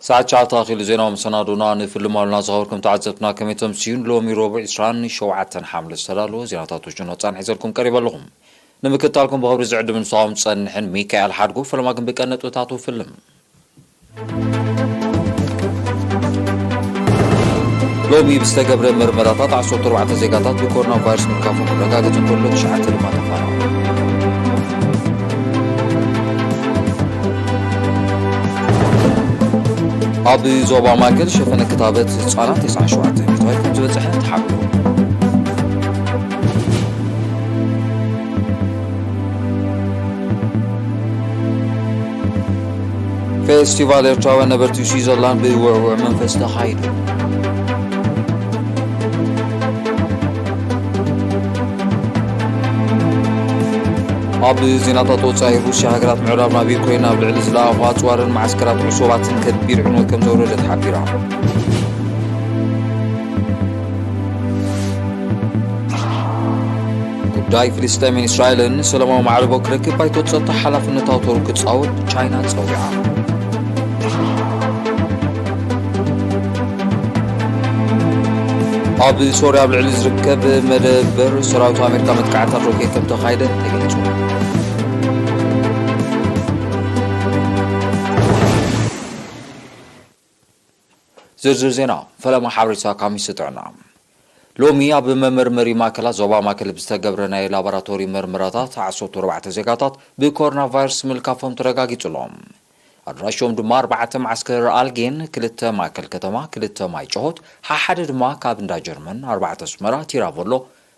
ተዓቻ ተኣኺሉ ዜናዊ መሰናዶና ንፍልም ኣሉና ዝኸበርኩም ተዓዘብትና ከመይ ተምስዩን ሎሚ ረቡዕ ዕስራን ሸውዓተን ሓምለ ዝተዳለወ ዜናታት ውሽኖ ጻን ሒዘልኩም ቀሪበ ኣለኹም። ንምክትታልኩም ብኽብሪ ዝዕድም ንስኻም ጸንሕን ሚካኤል ሓድጉ ፈለማ ግን ብቀነጥብታቱ ፍልም። ሎሚ ብዝተገብረ መርመራታት ዓሰርተ ኣርባዕተ ዜጋታት ብኮሮና ቫይረስ ምልካፎም ክረጋገጽ እንከሎ ትሽዓተ ድማ ተፋነው። ኣብ ዞባ ማእከል ሸፈነ ክታበት ህጻናት ተስዓን ሸውዓተን ሚእታዊት ከም ዝበጽሐ ተሓቢሩ። ፌስቲቫል ኤርትራውያን ነበርቲ ስዊዘርላንድ ብውዕውዕ መንፈስ ተኻይዱ። ኣብ ዜናታት ወጻኢ፣ ሩስያ ሃገራት ምዕራብ ናብ ዩክሬን ኣብ ልዕሊ ዝለኣኹ ኣጽዋርን መዓስከራት ዕሱባትን ከቢድ ዕንወት ከም ዘውረደት ሓቢራ። ጉዳይ ፍልስጤምን እስራኤልን ሰላማዊ ማዕርቦ ክረክብ ባይቶ ጸጥታ ሓላፍነታዊ ተሩ ክጻወት ቻይና ጸዊዓ። ኣብ ሶርያ ኣብ ልዕሊ ዝርከብ መደበር ሰራዊት ኣሜሪካ መጥቃዕታት ሮኬት ከም ተኻይደ ተገሊጹ። ዝርዝር ዜና፣ ፈለማ ሓበሬታ ካብ ሚኒስትሪ ጥዕና። ሎሚ ኣብ መመርመሪ ማእከላት ዞባ ማእከል ብዝተገብረ ናይ ላቦራቶሪ መርመራታት ዓሰርተ ኣርባዕተ ዜጋታት ብኮሮና ቫይረስ ምልካፎም ተረጋጊጹ ኣሎ። ኣድራሾም ድማ ኣርባዕተ መዓስከር ኣልጌን፣ ክልተ ማእከል ከተማ፣ ክልተ ማይ ጨሆት፣ ሓሓደ ድማ ካብ እንዳ ጀርመን፣ ኣርባዕተ ኣስመራ፣ ቲራቮሎ፣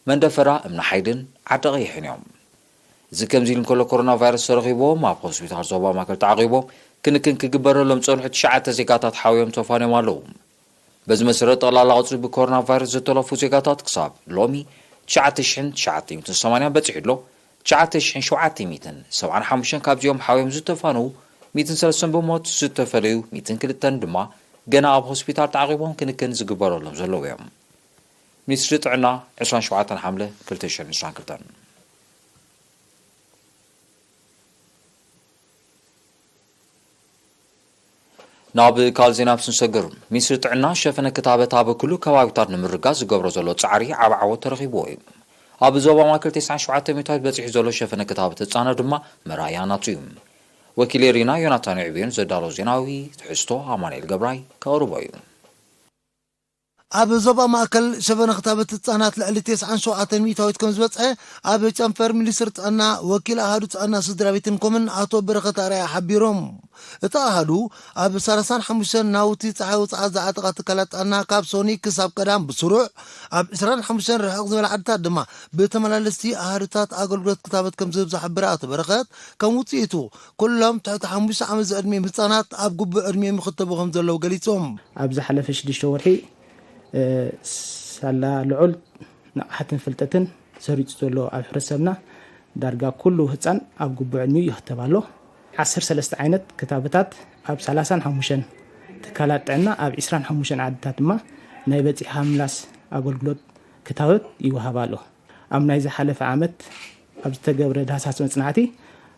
መንደፈራ፣ እምኒ ሓይድን ዓዲ ቀይሕን እዮም። እዚ ከምዚ ኢሉ እንከሎ፣ ኮሮና ቫይረስ ተረኺቦም ኣብ ሆስፒታል ዞባ ማእከል ተዓቒቦም ክንክን ክግበረሎም ዝጸንሑ ትሽዓተ ዜጋታት ሓውዮም ተፋንዮም ኣለዉ። በዚ መሰረት፣ ጠቕላላ ቁጽሪ ብኮሮና ቫይረስ ዝተለፉ ዜጋታት ክሳብ ሎሚ ትሽዓተ ሽሕን ትሽዓተ ሚእትን ሰማንያን በጺሑ ኣሎ። ትሽዓተ ሽሕን ሸውዓተ ሚእትን ሰብዓን ሓሙሽተን ካብዚኦም ሓውዮም ዝተፋነዉ፣ ሚእትን ሰለስተን ብሞት ዝተፈለዩ፣ ሚእትን ክልተን ድማ ገና ኣብ ሆስፒታል ተዓቒቦም ክንክን ዝግበረሎም ዘለዉ እዮም። ሚኒስትሪ ጥዕና፣ ዕስራን ሸውዓተን ሓምለ ክልተ ሽሕን ዕስራን ክልተን። ናብ ካልእ ዜና ምስ ንሰግር፣ ሚኒስትሪ ጥዕና ሸፈነ ክታበት ኣብ ኩሉ ከባቢታት ንምርጋጽ ዝገብሮ ዘሎ ጻዕሪ ዓቢ ዓወት ተረኺብዎ እዩ። ኣብ ዞባ ማእከል ተስዓን ሸውዓተ ሚእታዊት በጺሑ ዘሎ ሸፈነ ክታበት ህጻናት ድማ መርኣያ ናቱ እዩ። ወኪል ኤሪና ዮናታን ዕብዮን ዘዳሎ ዜናዊ ትሕዝቶ ኣማኑኤል ገብራይ ከቕርቦ እዩ። ኣብ ዞባ ማእከል ሸፈነ ክታበት ህጻናት ልዕሊ ተስዓን ሸውዓተን ሚእታዊት ከም ዝበጽሐ ኣብ ጨንፈር ሚኒስትሪ ጥዕና ወኪል ኣሃዱ ጥዕና ስድራ ቤትን ኮምን ኣቶ በረኸት ኣርኣያ ሓቢሮም። እቲ ኣሃዱ ኣብ ሰላሳን ሓሙሽተን ናውቲ ጸሓይ ውጽዓት ዝዓጠቓ ትካላት ጥዕና ካብ ሶኒ ክሳብ ቀዳም ብስሩዕ፣ ኣብ ዕስራን ሓሙሽተን ርሕቕ ዝበለ ዓድታት ድማ ብተመላለስቲ ኣሃዱታት ኣገልግሎት ክታበት ከም ዝህብ ዝሓበረ ኣቶ በረኸት፣ ከም ውጽኢቱ ኩሎም ትሕቲ ሓሙሽተ ዓመት ዝዕድሚኦም ህጻናት ኣብ ግቡእ ዕድሚኦም ይኽተቡ ከም ዘለዉ ገሊጾም። ኣብ ዝሓለፈ ሽዱሽተ ወርሒ፣ እ፣ ሳላ ልዑል ንቕሓትን ፍልጠትን ሰሪጹ ዘሎ ኣብ ሕብረተሰብና ዳርጋ ኩሉ ህጻን ኣብ ግቡእ ዕድሚኡ ይኽተብ ኣሎ። ዓሰርተ ሰለስተ ዓይነት ክታበታት ኣብ ሰላሳን ሓሙሽተን ትካላት ጥዕና ኣብ ዕስራን ሓሙሽተን ዓድታት ድማ ናይ በጺሕካ ምምላስ ኣገልግሎት ክታበት ይወሃብ ኣሎ። ኣብ ናይ ዝሓለፈ ዓመት ኣብ ዝተገብረ ዳህሳስ መጽናዕቲ፣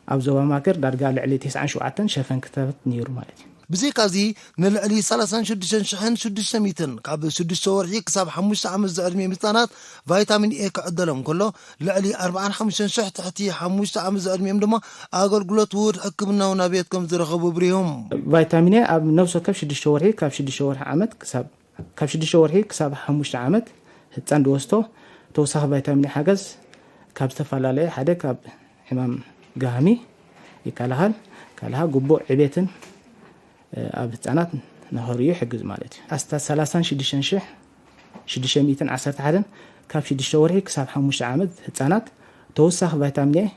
ኣብ ዞባ ማእከል ዳርጋ ልዕሊ ተስዓን ሸውዓተን ሸፈን ክታበት ነይሩ ማለት እዩ። ብዘይካዚ፣ ንልዕሊ ሰላሳን ሽዱሽተን ሽሕን ሽዱሽተ ሚእትን ካብ ሽዱሽተ ወርሒ ክሳብ ሓሙሽተ ዓመት ዝዕድሚኦም ህጻናት ቫይታሚን ኤ ክዕደሎም ከሎ፣ ልዕሊ ኣርባዓን ሓሙሽተን ሽሕ ትሕቲ ሓሙሽተ ዓመት ዝዕድሚኦም ድማ ኣገልግሎት ውሁድ ሕክምናዊ ናብየት ከም ዝረኸቡ ኣብሪሆም። ቫይታሚን ኤ ኣብ ነፍሲ ወከፍ ሽዱሽተ ወርሒ፣ ካብ ሽዱሽተ ወርሒ ዓመት ክሳብ ካብ ሽዱሽተ ወርሒ ክሳብ ሓሙሽተ ዓመት ህጻን ዝወስዶ ተወሳኺ ቫይታሚን ሓገዝ ካብ ዝተፈላለየ፣ ሓደ ካብ ሕማም ጋህሚ ይከላኸል፣ ካልኣ ግቡእ ዕቤትን፣ እ፣ ኣብ ህጻናት ንኸርእዩ ይሕግዝ ማለት እዩ። ኣስታት ሰላሳን ሽዱሽተን ሽሕ ሽዱሽተ ሚእትን ዓሰርተ ሓደን ካብ ሽዱሽተ ወርሒ ክሳብ ሓሙሽተ ዓመት ህጻናት ተወሳኺ ቫይታሚን ኤ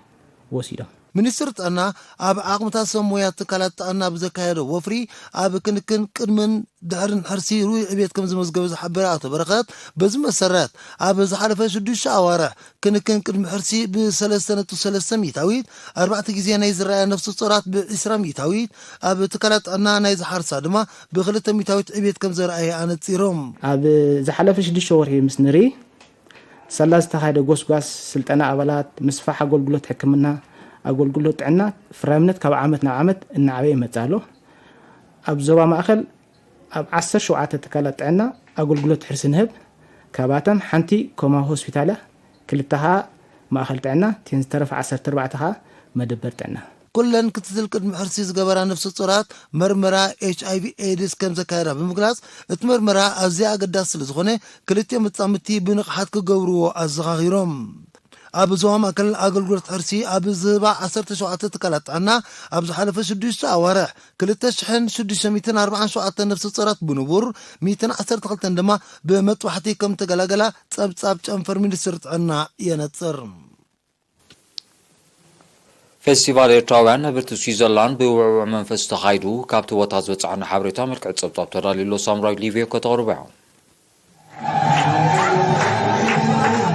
ወሲዶም። ሚኒስትሪ ጥዕና ኣብ ዓቕምታት ሰብ ሞያ ትካላት ጥዕና ብዘካየዶ ወፍሪ፣ ኣብ ክንክን ቅድምን ድሕርን ሕርሲ ርኡይ ዕቤት ከም ዝመዝገበ ዝሓበረ ኣቶ በረኸት፣ በዚ መሰረት ኣብ ዝሓለፈ ሽዱሽተ ኣዋርሕ ክንክን ቅድሚ ሕርሲ ብሰለስተ ነጥቢ ሰለስተ ሚእታዊት፣ ኣርባዕተ ግዜ ናይ ዝረኣያ ነፍሰ ጾራት ብዕስራ ሚእታዊት፣ ኣብ ትካላት ጥዕና ናይ ዝሓርሳ ድማ ብክልተ ሚእታዊት ዕቤት ከም ዘርኣየ ኣነጺሮም። ኣብ ዝሓለፈ ሽዱሽተ ወርሒ ምስ ንርኢ፣ ሳላ ዝተኻየደ ጎስጓስ፣ ስልጠና ኣባላት፣ ምስፋሕ ኣገልግሎት ሕክምና፣ ኣገልግሎት ጥዕና ፍራይነት ካብ ዓመት ናብ ዓመት እናዓበየ ይመጽእ ኣሎ። ኣብ ዞባ ማእከል ኣብ ዓሰርተ ሸውዓተ ትካላት ጥዕና ኣገልግሎት ሕርሲ ንህብ። ካብኣተን ሓንቲ ኮማ ሆስፒታል እያ። ክልተ ኸኣ ማእኸል ጥዕና፣ እተን ዝተረፋ ዓሰርተ ኣርባዕተ ኸኣ መደበር ጥዕና። ኩለን ክትትል ቅድሚ ሕርሲ ዝገበራ ነፍሰ ጾራት መርመራ ኤች ኣይ ቪ ኤድስ ከም ዘካየዳ ብምግላጽ፣ እቲ መርመራ ኣዝያ ኣገዳሲ ስለ ዝኾነ፣ ክልቲኦም መጻምድቲ ብንቕሓት ክገብርዎ ኣዘኻኺሮም። ኣብ ዞባ ማእከል ኣገልግሎት ሕርሲ ኣብ ዝህባ ዓሰርተ ሸውዓተ ትካላት ጥዕና ኣብ ዝሓለፈ ሽዱሽተ ኣዋርሕ ክልተ ሽሕን ሽዱሽተ ሚእትን ኣርባዓን ሸውዓተን ነፍሰ ጾራት ብንቡር፣ ሚእትን ዓሰርተ ክልተን ድማ ብመጥባሕቲ ከም ተገላገላ ጸብጻብ ጨንፈር ሚኒስትሪ ጥዕና የነጽር። ፌስቲቫል ኤርትራውያን ነበርቲ ስዊዘርላንድ ብውዕውዕ መንፈስ ተኻይዱ። ካብቲ ቦታ ዝበጻሐና ሓበሬታ መልክዕ ጸብጻብ ተዳልዩሎ ሳምራዊት ሊብዮ ከተቕርቦ እያ።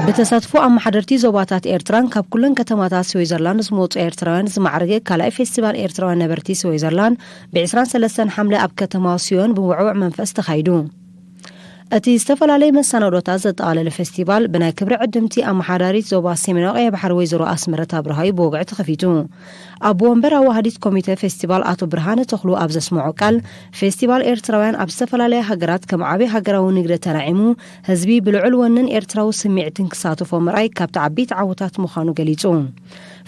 ብተሳትፎ ኣመሓደርቲ ዞባታት ኤርትራን ካብ ኩለን ከተማታት ስዊዘርላንድ ዝመጹ ኤርትራውያን ዝማዕረገ ካልኣይ ፌስቲቫል ኤርትራውያን ነበርቲ ስዊዘርላንድ ብ ዕስራን ሰለስተን ሓምለ ኣብ ከተማ ሲዮን ብውዕውዕ መንፈስ ተኻይዱ። እቲ ዝተፈላለየ መሰናዶታት ዘጠቓለለ ፌስቲቫል ብናይ ክብሪ ዕድምቲ ኣመሓዳሪት ዞባ ሰሜናዊ ቀይሕ ባሕሪ ወይዘሮ ኣስመረት ኣብርሃ እዩ ብወግዒ ተኸፊቱ። ኣቦ ወንበር ኣዋሃዲት ኮሚተ ፌስቲቫል ኣቶ ብርሃነ ተኽሉ ኣብ ዘስምዖ ቃል፣ ፌስቲቫል ኤርትራውያን ኣብ ዝተፈላለያ ሃገራት ከም ዓቢ ሃገራዊ ንግደ ተራዒሙ፣ ህዝቢ ብልዑል ወንን ኤርትራዊ ስምዒትን ክሳተፎ ምርኣይ ካብቲ ዓበይቲ ዓወታት ምዃኑ ገሊጹ።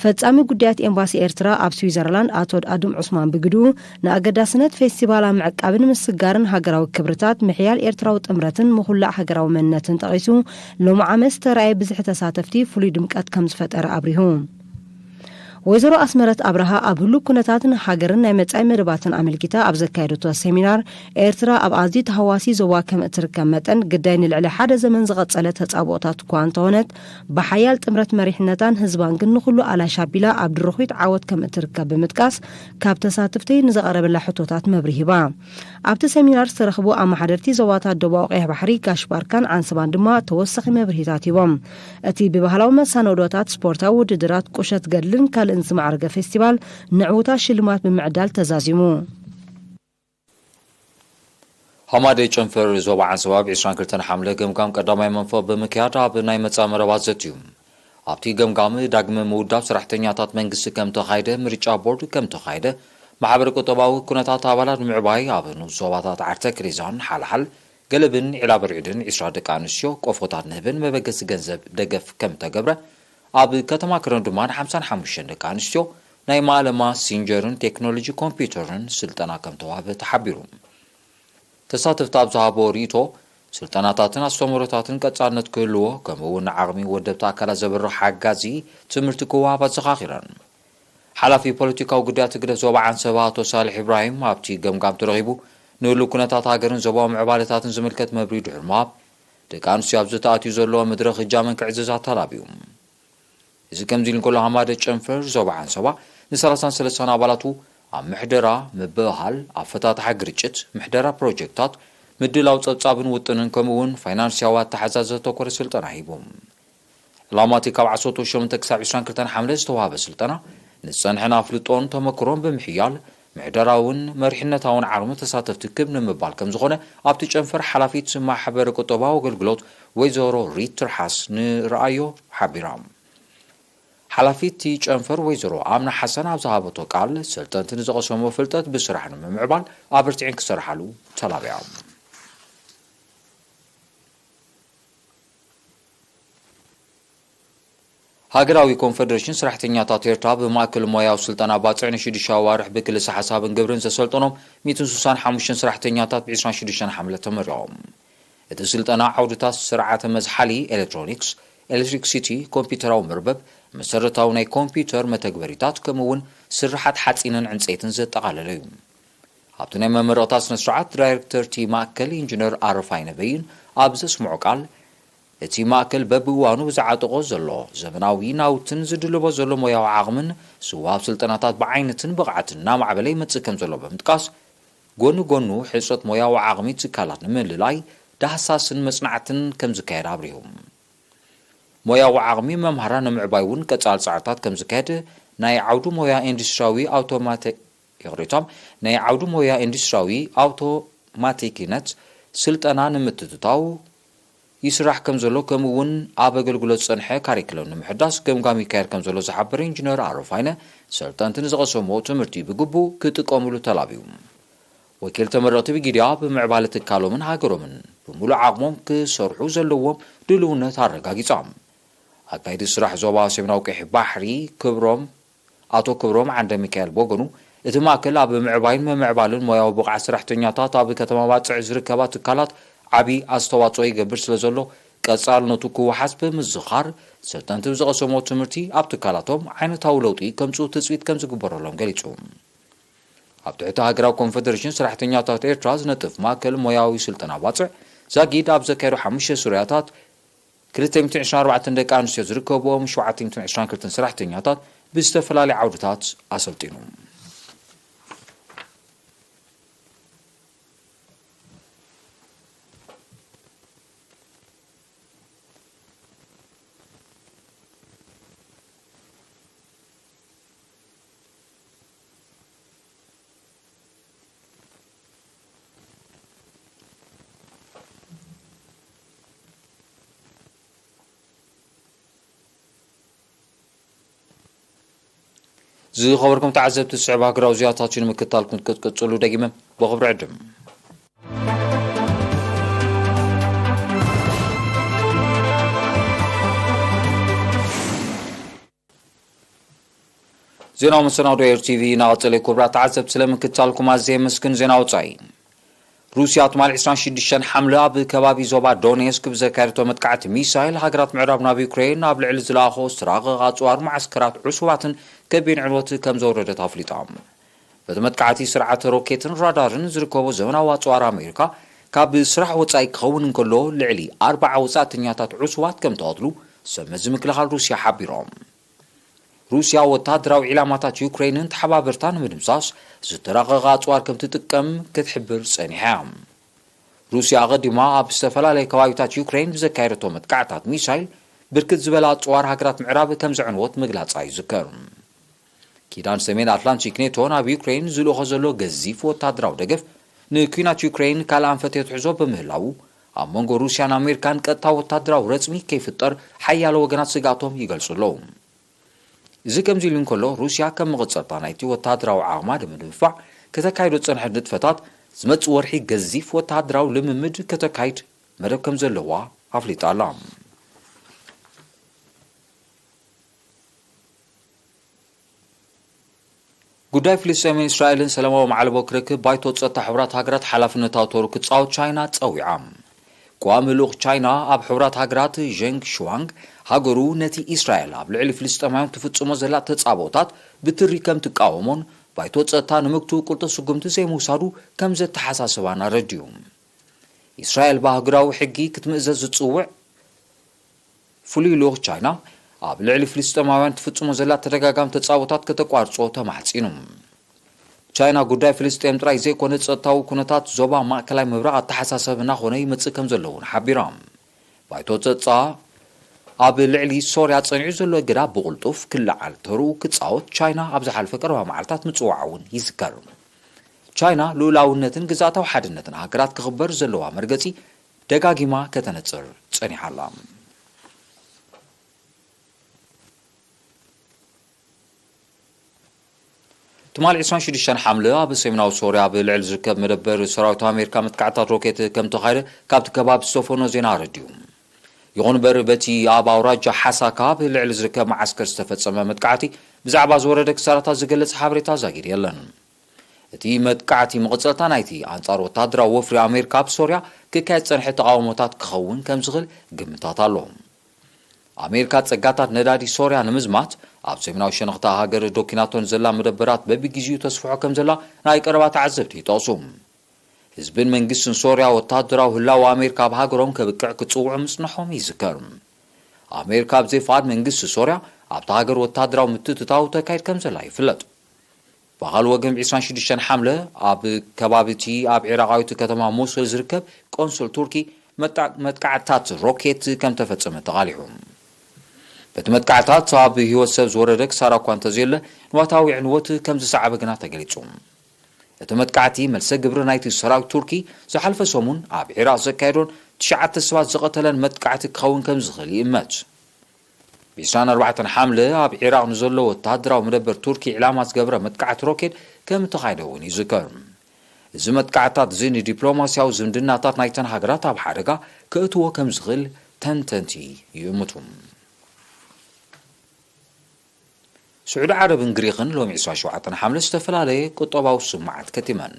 ፈጻሚ ጉዳያት ኤምባሲ ኤርትራ ኣብ ስዊዘርላንድ ኣቶ ኣድም ዑስማን ብግድኡ፣ ንኣገዳስነት ፌስቲቫል ኣብ ምዕቃብን ምስግጋርን ሃገራዊ ክብርታት፣ ምሕያል ኤርትራዊ ጥምረትን ምኹላዕ ሃገራዊ መንነትን ጠቒሱ፣ ሎሚ ዓመት ዝተራእየ ብዝሒ ተሳተፍቲ ፍሉይ ድምቀት ከም ዝፈጠረ ኣብሪሁ። ወይዘሮ ኣስመረት ኣብርሃ ኣብ ህሉው ኩነታትን ሃገርን ናይ መጻኢ መደባትን ኣመልኪታ ኣብ ዘካየደቶ ሰሚናር፣ ኤርትራ ኣብ ኣዝዩ ተሃዋሲ ዞባ ከም እትርከብ መጠን፣ ግዳይ ንልዕሊ ሓደ ዘመን ዝቐጸለ ተጻብኦታት እኳ እንተኾነት፣ ብሓያል ጥምረት መሪሕነታን ህዝባን ግን ንኹሉ ኣላሽ ኣቢላ ኣብ ድርኹት ዓወት ከም እትርከብ ብምጥቃስ፣ ካብ ተሳተፍቲ ንዝቐረበላ ሕቶታት መብርሂ ሂባ። ኣብቲ ሰሚናር ዝተረኽቡ ኣመሓደርቲ ዞባታት ደቡባዊ ቀይሕ ባሕሪ፣ ጋሽ ባርካን ዓንሰባን ድማ ተወሳኺ መብርሂታት ሂቦም። እቲ ብባህላዊ መሰናዶታት፣ ስፖርታዊ ውድድራት፣ ቁሸት ገድልን ካልእን ዝማዕረገ ፌስቲቫል፣ ንዕውታት ሽልማት ብምዕዳል ተዛዚሙ። ሃማደይ ጨንፈር ዞባ ዓንሰባ ብ ዕስራን ክልተን ሓምለ ገምጋም ቀዳማይ መንፈቕ ብምክያድ፣ ኣብ ናይ መጻኢ መረባት ዘትዩ። ኣብቲ ገምጋም፣ ዳግመ ምውዳብ ሰራሕተኛታት መንግስቲ ከም ተኻይደ፣ ምርጫ ቦርድ ከም ተኻይደ፣ ማሕበረ ቁጠባዊ ኩነታት ኣባላት ምዕባይ፣ ኣብ ንኡስ ዞባታት ዓርተ ክሪዛን ሓልሓል፣ ገለብን ዒላ በርዒድን፣ ዕስራ ደቂ ኣንስትዮ ቆፎታት ንህብን መበገሲ ገንዘብ ደገፍ ከም ተገብረ፣ ኣብ ከተማ ከረን ድማ ን ሓምሳን ሓሙሽተን ደቂ ኣንስትዮ ናይ ማእለማ ሲንጀርን ቴክኖሎጂ ኮምፒውተርን ስልጠና ከም ተዋህበ ተሓቢሩ። ተሳተፍቲ ኣብ ዝሃቦ ርእይቶ፣ ስልጠናታትን ኣስተምህሮታትን ቀጻልነት ክህልዎ፣ ከምኡ እውን ንዓቕሚ ወደብቲ ኣካላት ዘብርህ ሓጋዚ ትምህርቲ ክወሃብ ኣዘኻኺረን። ሓላፊ ፖለቲካዊ ጉዳያት ህግደፍ ዞባ ዓንሰባ ኣቶ ሳልሕ ኢብራሂም ኣብቲ ገምጋም ተረኺቡ፣ ንህሉው ኩነታት ሃገርን ዞባዊ ምዕባለታትን ዝምልከት መብርሂ ድሕሪ ምሃብ፣ ደቂ ኣንስትዮ ኣብዚ ተኣትዩ ዘሎ መድረኽ እጃመን ክዕዝዛ ተላብዩ። እዚ ከምዚ ኢሉ እንከሎ፣ ሃማደ ጨንፈር ዞባ ዓንሰባ ንሰላሳን ሰለስተን ኣባላቱ ኣብ ምሕደራ፣ ምብህሃል፣ ኣፈታትሓ ግርጭት፣ ምሕደራ ፕሮጀክታት፣ ምድላው ጸብጻብን ውጥንን፣ ከምኡ እውን ፋይናንስያዊ ኣተሓዛዚ ዘተኮረ ስልጠና ሂቡ። ዕላማ እቲ ካብ ዓሰርተ ሸሞንተ ክሳብ ዕስራን ክልተን ሓምለ ዝተዋህበ ስልጠና፣ ንዝጸንሐን ኣፍልጦን ተመክሮን ብምሕያል፣ ምሕደራውን መሪሕነታውን ዓቕሚ ተሳተፍቲ ክብ ንምባል ከም ዝኾነ፣ ኣብቲ ጨንፈር ሓላፊት ማሕበረ ቁጠባዊ ኣገልግሎት ወይዘሮ ሪት ትርሓስ ንረኣዮ ሓቢራ። ሓላፊት እቲ ጨንፈር ወይዘሮ ኣምና ሓሰን ኣብ ዝሃበቶ ቃል፣ ሰልጠንቲ ንዝቐሰሞ ፍልጠት ብስራሕ ንምምዕባል ኣበርቲዐን ክሰርሓሉ ተላቢዖም። ሃገራዊ ኮንፈደሬሽን ሰራሕተኛታት ኤርትራ ብማእከል ሞያዊ ስልጠና ባጽዕ ንሽዱሽተ ኣዋርሕ ብክልሰ ሓሳብን ግብርን ዘሰልጠኖም ሚእትን ስሳን ሓሙሽተን ሰራሕተኛታት ብ ዕስራን ሽዱሽተን ሓምለ ተመሪቖም። እቲ ስልጠና ዓውድታት ስርዓተ መዝሓሊ ኤሌክትሮኒክስ፣ ኤሌክትሪክሲቲ፣ ኮምፒውተራዊ መርበብ፣ መሰረታዊ ናይ ኮምፒውተር መተግበሪታት፣ ከምኡ እውን ስርሓት ሓጺንን ዕንጸይትን ዘጠቓለለ እዩ። ኣብቲ ናይ መመረቕታ ስነ ስርዓት ዳይሬክተር እቲ ማእከል ኢንጂነር ኣረፋይነ በይን ኣብ ዘስምዖ ቃል፣ እቲ ማእከል በብእዋኑ ብዝዓጠቖ ዘሎ ዘመናዊ ናውትን ዝድልቦ ዘሎ ሞያዊ ዓቕምን ዝወሃብ ስልጠናታት ብዓይነትን ብቕዓትን እናማዕበለ ይመጽእ ከም ዘሎ ብምጥቃስ፣ ጎኒ ጎኑ ሕጽረት ሞያዊ ዓቕሚ ትካላት ንምልላይ ዳህሳስን መጽናዕትን ከም ዝካየድ ኣብሪሁ። ሞያዊ ዓቕሚ መምሃራን ንምዕባይ እውን ቀጻሊ ጻዕርታት ከም ዝካየድ ናይ ዓውዲ ሞያ ኢንዱስትሪያዊ ኣውቶማቲ-፣ ይቕሬታ፣ ናይ ዓውዲ ሞያ ኢንዱስትሪያዊ ኣውቶማቲክነት ስልጠና ንምትእትታው ይስራሕ ከም ዘሎ፣ ከምኡ እውን ኣብ ኣገልግሎት ዝጸንሐ ካሪክለም ንምሕዳስ ገምጋም ይካየድ ከም ዘሎ ዝሓበረ ኢንጂነር ኣረፋይነ፣ ሰልጠንቲ ንዝቐሰምዎ ትምህርቲ ብግቡእ ክጥቀምሉ ተላብዩ። ወኪል ተመረቕቲ ብጊድያ ብምዕባለ ትካሎምን ሃገሮምን ብምሉእ ዓቕሞም ክሰርሑ ዘለዎም ድልውነት ኣረጋጊጾም። ኣካይዲ ስራሕ ዞባ ሰሜናዊ ቀይሕ ባሕሪ ክብሮም ኣቶ ክብሮም ዓንደ ሚካኤል ብወገኑ፣ እቲ ማእከል ኣብ ምዕባይን ምምዕባልን ሞያዊ ብቕዓት ሰራሕተኛታት ኣብ ከተማ ባጽዕ ዝርከባ ትካላት ዓቢ ኣስተዋጽኦ ይገብር ስለ ዘሎ፣ ቀጻልነቱ ክወሓስ ብምዝኻር፣ ሰልጠንቲ ብዝቐሰምዎ ትምህርቲ ኣብ ትካላቶም ዓይነታዊ ለውጢ ከምጽኡ ትጽቢት ከም ዝግበረሎም ገሊጹ። ኣብ ትሕቲ ሃገራዊ ኮንፈደሬሽን ሰራሕተኛታት ኤርትራ ዝነጥፍ ማእከል ሞያዊ ስልጠና ባጽዕ ዛጊድ ኣብ ዘካየዶ ሓሙሽተ ሱርያታት ክልተ ሚእትን ዕስራን ኣርባዕተን ደቂ ኣንስትዮ ዝርከብዎም ሸውዓተ ሚእትን ዕስራን ክልተን ሰራሕተኛታት ብዝተፈላለዩ ዓውድታት ኣሰልጢኑ። ዝኸበርኩም ተዓዘብቲ፣ ዝስዕብ ሃገራዊ ዜናታት እዩ ንምክትታልኩም ክትቅጽሉ ደጊመ ብኽብሪ ዕድም። ዜናዊ መሰናዶ ኤር ቲቪ እናቐጸለ፣ ክቡራት ተዓዘብቲ፣ ስለምክትታልኩም ኣዝየ የመስግን። ዜና ወጻኢ። ሩስያ ትማሊ ዕስራን ሽዱሽተን ሓምለ ኣብ ከባቢ ዞባ ዶኔስክ ብዘካየደቶ መጥቃዕቲ ሚሳይል፣ ሃገራት ምዕራብ ናብ ዩክሬን ኣብ ልዕሊ ዝለኣኾ ዝተራቐቐ ኣጽዋር መዓስከራት ዕሱባትን ከቢድ ዕንወት ከም ዘውረደት ኣፍሊጣ። በቲ መጥቃዕቲ ስርዓተ ሮኬትን ራዳርን ዝርከቦ ዘመናዊ ኣጽዋር ኣሜሪካ ካብ ስራሕ ወጻኢ ክኸውን እንከሎ፣ ልዕሊ ኣርባዓ ወጻእተኛታት ዕሱባት ከም ተቐትሉ ሰብ መዚ ምክልኻል ሩስያ ሓቢሮም። ሩስያ ወተሃደራዊ ዒላማታት ዩክሬንን ተሓባበርታ ንምድምሳስ ዝተራቐቐ ኣጽዋር ከም ትጥቀም ክትሕብር ጸኒሓ እያ። ሩስያ ኣቐዲማ ኣብ ዝተፈላለየ ከባቢታት ዩክሬን ብዘካየደቶ መጥቃዕታት ሚሳይል ብርክት ዝበለ ኣጽዋር ሃገራት ምዕራብ ከም ዘዕንወት ምግላጻ ይዝከር። ኪዳን ሰሜን ኣትላንቲክ ኔቶ ናብ ዩክሬን ዝልእኾ ዘሎ ገዚፍ ወተሃደራዊ ደገፍ ንኲናት ዩክሬን ካልእ ኣንፈት የትሕዞ ብምህላዉ፣ ኣብ መንጎ ሩስያን ኣሜሪካን ቀጥታ ወተሃደራዊ ረጽሚ ከይፍጠር ሓያሎ ወገናት ስግኣቶም ይገልጹ ኣለዉ። እዚ ከምዚ ኢሉ እንከሎ፣ ሩስያ ከም መቐጸልታ ናይቲ ወተሃደራዊ ዓቕማ ንምድንፋዕ ከተካይዶ ዝጸንሐት ንጥፈታት፣ ዝመጽእ ወርሒ ገዚፍ ወተሃደራዊ ልምምድ ከተካይድ መደብ ከም ዘለዋ ኣፍሊጣ ኣላ። ጉዳይ ፍልስጤምን እስራኤልን ሰላማዊ ማዕለቦ ክረክብ ባይቶ ጸጥታ ሕቡራት ሃገራት ሓላፍነታዊ ተሩ ክጻወት ቻይና ጸዊዓ። ቀዋሚ ልኡኽ ቻይና ኣብ ሕቡራት ሃገራት ዠንግ ሽዋንግ፣ ሃገሩ ነቲ እስራኤል ኣብ ልዕሊ ፍልስጤማውያን ትፍጽሞ ዘላ ተጻብኦታት ብትሪ ከም ትቃወሞን ባይቶ ጸጥታ ንምግቱ ቅልጡፍ ስጉምቲ ዘይምውሳዱ ከም ዘተሓሳስባን ኣረዲኡ። እስራኤል ብኣህጉራዊ ሕጊ ክትምእዘዝ ዝጽውዕ ፍሉይ ልኡኽ ቻይና ኣብ ልዕሊ ፍልስጤማውያን ትፍጽሞ ዘላ ተደጋጋሚ ተጻብኦታት ከተቋርጾ ተማሕጺኑ። ቻይና ጉዳይ ፍልስጤም ጥራይ ዘይኮነ ጸጥታዊ ኩነታት ዞባ ማእከላይ ምብራቕ ኣተሓሳሰብ እናኾነ ይመጽእ ከም ዘሎ እውን ሓቢራ። ባይቶ ጸጥታ ኣብ ልዕሊ ሶርያ ጸኒዑ ዘሎ እገዳ ብቕልጡፍ ክለዓል ተርኡ ክጻወት ቻይና ኣብ ዝሓለፈ ቀረባ መዓልታት ምጽዋዓ እውን ይዝከር። ቻይና ልኡላውነትን ግዝኣታዊ ሓድነትን ሃገራት ክኽበር ዘለዋ መርገጺ ደጋጊማ ከተነጽር ጸኒሓ ኣላ። ትማሊ ዕስራን ሽዱሽተን ሓምለ ኣብ ሰሜናዊ ሶርያ ኣብ ልዕሊ ዝርከብ መደበር ሰራዊት ኣሜሪካ መጥቃዕታት ሮኬት ከም ተኻየደ ካብቲ ከባቢ ዝተፈኖ ዜና ኣረዲኡ። ይኹን እምበር፣ በቲ ኣብ ኣውራጃ ሓሳካ ኣብ ልዕሊ ዝርከብ መዓስከር ዝተፈጸመ መጥቃዕቲ ብዛዕባ ዝወረደ ክሳራታት ዝገልጽ ሓበሬታ ዛጊድ የለን። እቲ መጥቃዕቲ መቐጸልታ ናይቲ ኣንጻር ወተሃደራዊ ወፍሪ ኣሜሪካ ኣብ ሶርያ ክካየድ ዝጸንሐ ተቓውሞታት ክኸውን ከም ዝኽእል ግምታት ኣሎ። ኣሜሪካ ጸጋታት ነዳዲ ሶርያ ንምዝማት ኣብ ሰሜናዊ ሸነኽታ ሃገር ዶኪናቶ ንዘላ መደበራት በብግዜኡ ተስፍሖ ከም ዘላ ናይ ቀረባ ተዓዘብቲ ይጠቕሱ። ህዝብን መንግስትን ሶርያ ወተሃደራዊ ህላወ ኣሜሪካ ኣብ ሃገሮም ከብቅዕ ክጽውዑ ምጽንሖም ይዝከር። ኣሜሪካ ኣብ ዘይፍቓድ መንግስቲ ሶርያ ኣብታ ሃገር ወተሃደራዊ ምትእትታው ተካይድ ከም ዘላ ይፍለጥ። ብኻልእ ወገን፣ ብ ዕስራን ሽዱሽተን ሓምለ ኣብ ከባቢ እቲ ኣብ ዒራቓዊት ከተማ ሞሱል ዝርከብ ቆንስል ቱርኪ መጣ-፣ መጥቃዕትታት ሮኬት ከም ተፈጸመ ተቓሊሑ። በቲ መጥቃዕትታት ኣብ ህይወት ሰብ ዝወረደ ክሳራ እኳ እንተዘየለ፣ ንዋታዊ ዕንወት ከም ዝሰዓበ ግና ተገሊጹ። እቲ መጥቃዕቲ መልሰ ግብሪ ናይቲ ሰራዊት ቱርኪ ዝሓለፈ ሰሙን ኣብ ዒራቕ ዘካየዶን ትሽዓተ ሰባት ዝቐተለን መጥቃዕቲ ክኸውን ከም ዝኽእል ይእመት። ብ ዕስራን ኣርባዕተን ሓምለ ኣብ ዒራቕ ንዘሎ ወተሃደራዊ መደበር ቱርኪ ዕላማ ዝገበረ መጥቃዕቲ ሮኬት ከም እተኻየደ እውን ይዝከር። እዚ መጥቃዕትታት እዚ ንዲፕሎማስያዊ ዝምድናታት ናይተን ሃገራት ኣብ ሓደጋ ከእትዎ ከም ዝኽእል ተንተንቲ ይእምቱ። ስዑዲ ዓረብን ግሪኽን ሎሚ ዕስራን ሸውዓተን ሓምለ ዝተፈላለየ ቁጠባዊ ስምዓት ከቲመን።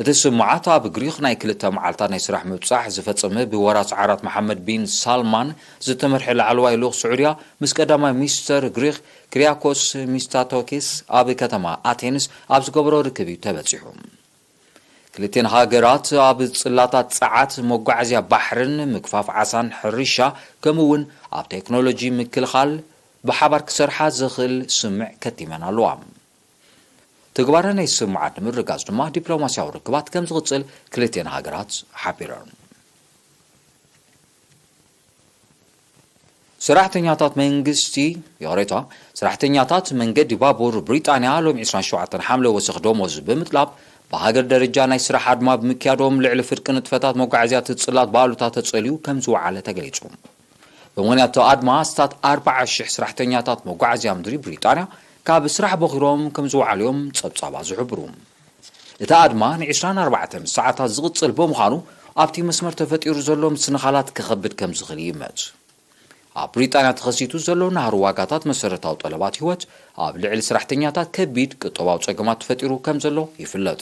እቲ ስምዓት ኣብ ግሪኽ ናይ ክልተ መዓልታት ናይ ስራሕ ምብጻሕ ዝፈጸመ ብወራስ ዓራት መሓመድ ቢን ሳልማን ዝተመርሐ ላዕለዋይ ልኡኽ ስዑድያ ምስ ቀዳማይ ሚኒስተር ግሪኽ ክሪያኮስ ሚስታቶኪስ ኣብ ከተማ ኣቴንስ ኣብ ዝገበሮ ርክብ እዩ ተበጺሑ። ክልቲኤን ሃገራት ኣብ ጽላታት ጸዓት፣ መጓዓዝያ ባሕርን ምግፋፍ ዓሳን ሕርሻ፣ ከምኡ እውን ኣብ ቴክኖሎጂ ምክልኻል ብሓባር ክሰርሓ ዘኽእል ስምምዕ ከቲመን ኣለዋ። ትግባረ ናይ ስምምዓት ንምርግጋጽ ድማ ዲፕሎማስያዊ ርክባት ከም ዝቕጽል ክልቲኤን ሃገራት ሓቢረን። ሰራሕተኛታት መንግስቲ፣ ይቕሬታ፣ ሰራሕተኛታት መንገዲ ባቡር ብሪጣንያ ሎሚ ዕስራን ሸውዓተን ሓምለ ወሰኽ ደሞዝ ብምጥላብ ብሃገር ደረጃ ናይ ስራሕ ኣድማ ብምክያዶም ልዕሊ ፍርቂ ንጥፈታት መጓዓዝያ እቲ ጽላት ብኣሉታ ተጸልዩ ከም ዝወዓለ ተገሊጹ። ብምኽንያት እቲ ኣድማ ኣስታት ኣርባዓ ሽሕ ሰራሕተኛታት መጓዓዝያ ምድሪ ብሪጣንያ ካብ ስራሕ ቦኺሮም ከም ዝወዓሉ እዮም ጸብጻባት ዝሕብሩ። እቲ ኣድማ ን ዕስራን ኣርባዕተን ሰዓታት ዝቕጽል ብምዃኑ ኣብቲ መስመር ተፈጢሩ ዘሎ ምስንኻላት ክኸብድ ከም ዝኽእል ይእመት። ኣብ ብሪጣንያ ተኸሲቱ ዘሎ ናህሪ ዋጋታት መሰረታዊ ጠለባት ህይወት ኣብ ልዕሊ ሰራሕተኛታት ከቢድ ቁጠባዊ ጸገማት ተፈጢሩ ከም ዘሎ ይፍለጥ።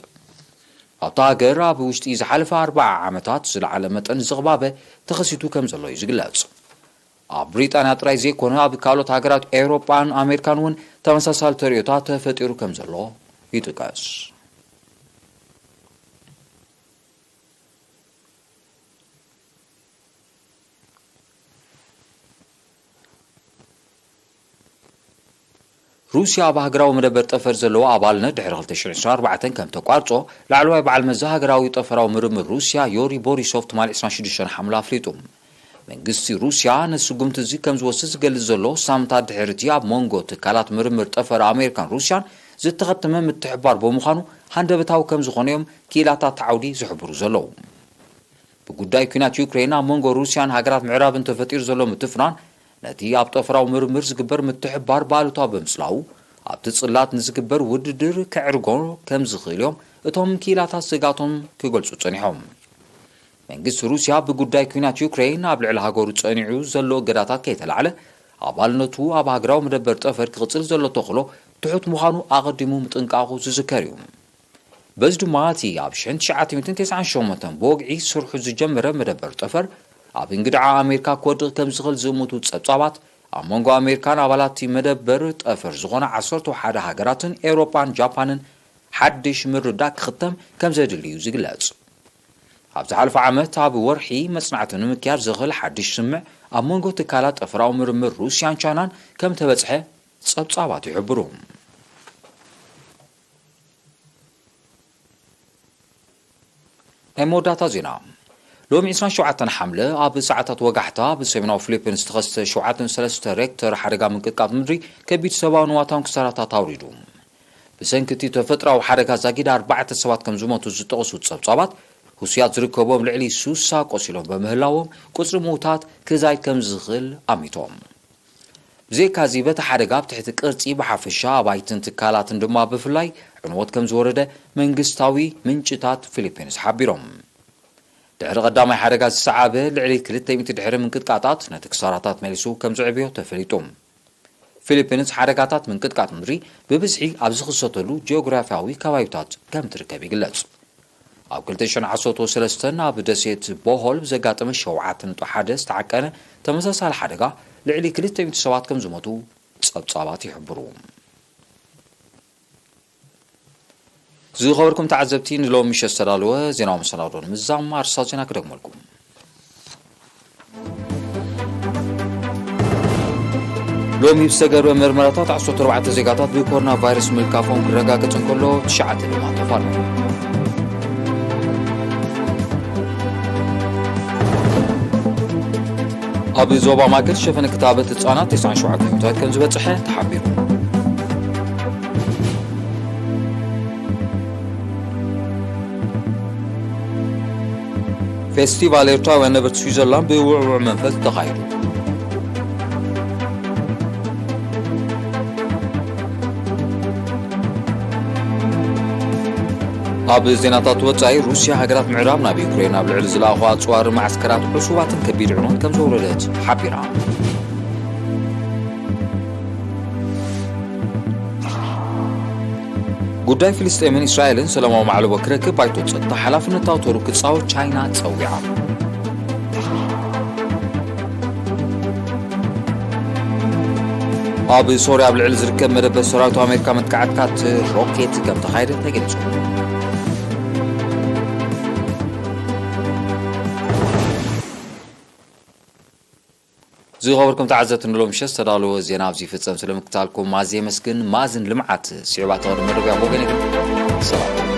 ኣብታ ሃገር ኣብ ውሽጢ ዝሓለፈ ኣርባዓ ዓመታት ዝለዓለ መጠን ዝቕባበ ተኸሲቱ ከም ዘሎ እዩ ዝግለጽ። ኣብ ብሪጣንያ ጥራይ ዘይኮነ ኣብ ካልኦት ሃገራት ኤውሮጳን ኣሜሪካን እውን ተመሳሳሊ ተርእዮታት ተፈጢሩ ከም ዘሎ ይጥቀስ። ሩስያ ኣብ ሃገራዊ መደበር ጠፈር ዘለዎ ኣባልነት ድሕሪ ክልተ ሽሕን ዕስራን ኣርባዕተን ከም ተቋርጾ ላዕለዋይ በዓል መዚ ሃገራዊ ጠፈራዊ ምርምር ሩስያ ዮሪ ቦሪሶቭ ትማሊ ዕስራን ሽዱሽተን ሓምለ ኣፍሊጡ። መንግስቲ ሩስያ ነዚ ስጉምቲ እዚ ከም ዝወስድ ዝገልጽ ዘሎ ሳምንታት ድሕሪ እቲ ኣብ መንጎ ትካላት ምርምር ጠፈር ኣሜሪካን ሩስያን ዝተኸተመ ምትሕብባር ብምዃኑ ሃንደበታዊ ከም ዝኾነ እዮም ክኢላታት ዓውዲ ዝሕብሩ ዘለዉ። ብጉዳይ ኲናት ዩክሬን ኣብ መንጎ ሩስያን ሃገራት ምዕራብን ተፈጢሩ ዘሎ ምትፍናን ነቲ ኣብ ጠፈራዊ ምርምር ዝግበር ምትሕብባር ብኣሉታዊ ብምጽላዉ ኣብቲ ጽላት ንዝግበር ውድድር ከዕርጎ ከም ዝኽእል እዮም እቶም ክኢላታት ስግኣቶም ክገልጹ ጸኒሖም። መንግስቲ ሩስያ ብጉዳይ ኲናት ዩክሬን ኣብ ልዕሊ ሃገሩ ጸኒዑ ዘሎ እገዳታት ከይተላዕለ ኣባልነቱ ኣብ ሃገራዊ መደበር ጠፈር ክቕጽል ዘሎ ተኽእሎ ትሑት ምዃኑ ኣቐዲሙ ምጥንቃቑ ዝዝከር እዩ። በዚ ድማ እቲ ኣብ ሽሕን ትሽዓተ ሚእትን ተስዓን ሸሞንተን ብወግዒ ስርሑ ዝጀመረ መደበር ጠፈር ኣብ እንግድዓ ኣሜሪካ ክወድቕ ከም ዝኽእል ዝእምቱ ጸብጻባት ኣብ መንጎ ኣሜሪካን ኣባላት እቲ መደበር ጠፈር ዝኾና ዓሰርተ ሓደ ሃገራትን ኤውሮጳን ጃፓንን ሓድሽ ምርዳእ ክኽተም ከም ዘድሊ እዩ ዝግለጽ። ኣብ ዝሓለፈ ዓመት ኣብ ወርሒ መጽናዕቲ ንምክያድ ዘኽእል ሓድሽ ስምምዕ ኣብ መንጎ ትካላት ጠፈራዊ ምርምር ሩስያን ቻይናን ከም ተበጽሐ ጸብጻባት ይሕብሩ። ናይ መወዳእታ ዜና። ሎሚ ዕስራን ሸውዓተን ሓምለ ኣብ ሰዓታት ወጋሕታ ብሰሜናዊ ፊሊፒንስ ዝተኸስተ ሸውዓተ ነጥቢ ሰለስተ ሬክተር ሓደጋ ምንቅጥቃጥ ምድሪ ከቢድ ሰብኣዊ ንዋታውን ክሳራታት ኣውሪዱ። ብሰንኪ እቲ ተፈጥሮኣዊ ሓደጋ ዛጊድ ኣርባዕተ ሰባት ከም ዝሞቱ ዝጠቐሱ ጸብጻባት፣ ህሱያት ዝርከቦም ልዕሊ ሱሳ ቆሲሎም በምህላዎም ቁጽሪ ምዉታት ክዛይድ ከም ዝኽእል ኣሚቶም። ብዘይካዚ በቲ ሓደጋ ኣብ ትሕቲ ቅርጺ ብሓፈሻ ኣባይትን ትካላትን ድማ ብፍላይ ዕንወት ከም ዝወረደ መንግስታዊ ምንጭታት ፊሊፒንስ ሓቢሮም። ድሕሪ ቀዳማይ ሓደጋ ዝሰዓበ ልዕሊ ክልተ ሚእቲ ድሕሪ ምንቅጥቃጣት ነቲ ክሳራታት መሊሱ ከም ዘዕብዮ ተፈሊጡ። ፊሊፒንስ ሓደጋታት ምንቅጥቃጥ ምድሪ ብብዝሒ ኣብ ዝኽሰተሉ ጂኦግራፊያዊ ከባቢታት ከም ትርከብ ይግለጽ። ኣብ ክልተ ሽሕን ዓሰርተ ሰለስተን ኣብ ደሴት ቦሆል ብዘጋጠመ ሸውዓተ ነጥቢ ሓደ ዝተዓቀነ ተመሳሳሊ ሓደጋ ልዕሊ ክልተ ሚእቲ ሰባት ከም ዝሞቱ ጸብጻባት ይሕብሩ። ዝኸበርኩም ተዓዘብቲ፣ ንሎሚ ምሸት ዝተዳለወ ዜናዊ መሰናዶ ንምዝዛም ኣርእስታት ዜና ክደግመልኩም። ሎሚ ብዝተገብረ መርመራታት ዓሰርተ ኣርባዕተ ዜጋታት ብኮሮና ቫይረስ ምልካፎም ክረጋገጽ እንከሎ፣ ትሽዓተ ድማ ተፋነዉ። ኣብ ዞባ ማእከል ሸፈነ ክታበት ህጻናት ተስዓን ሸውዓተን ሚእታዊት ከም ዝበጽሐ ተሓቢሩ። ፌስቲቫል ኤርትራውያን ነበርቲ ስዊዘርላንድ ብውዕዉዕ መንፈስ ተኻይዱ። ኣብ ዜናታት ወጻኢ፣ ሩስያ ሃገራት ምዕራብ ናብ ዩክሬን ኣብ ልዕሊ ዝለኣኹ ኣጽዋር፣ ማዕስከራት ዕሱባትን ከቢድ ዕንወት ከም ዘውረደት ሓቢራ። ጉዳይ ፍልስጤምን እስራኤልን ሰላማዊ ማዕለቦ ክረክብ ባይቶ ጸጥታ ሓላፍነታዊ ተሩ ክጻወት ቻይና ጸዊዓ። ኣብ ሶርያ ኣብ ልዕሊ ዝርከብ መደበር ሰራዊት ኣሜሪካ መጥቃዕትታት ሮኬት ከም ተኻየደ ተገሊጹ። ዝኸበርኩም ተዓዘብቲ፣ ንሎም ምሸት ዝተዳለወ ዜና ኣብዚ ይፍጸም። ስለ ምክታልኩም ኣዝየ የመስግን። ማዝን ልምዓት ስዕባ ተቐድመ ደብያ ቦገነ ግን ሰላም።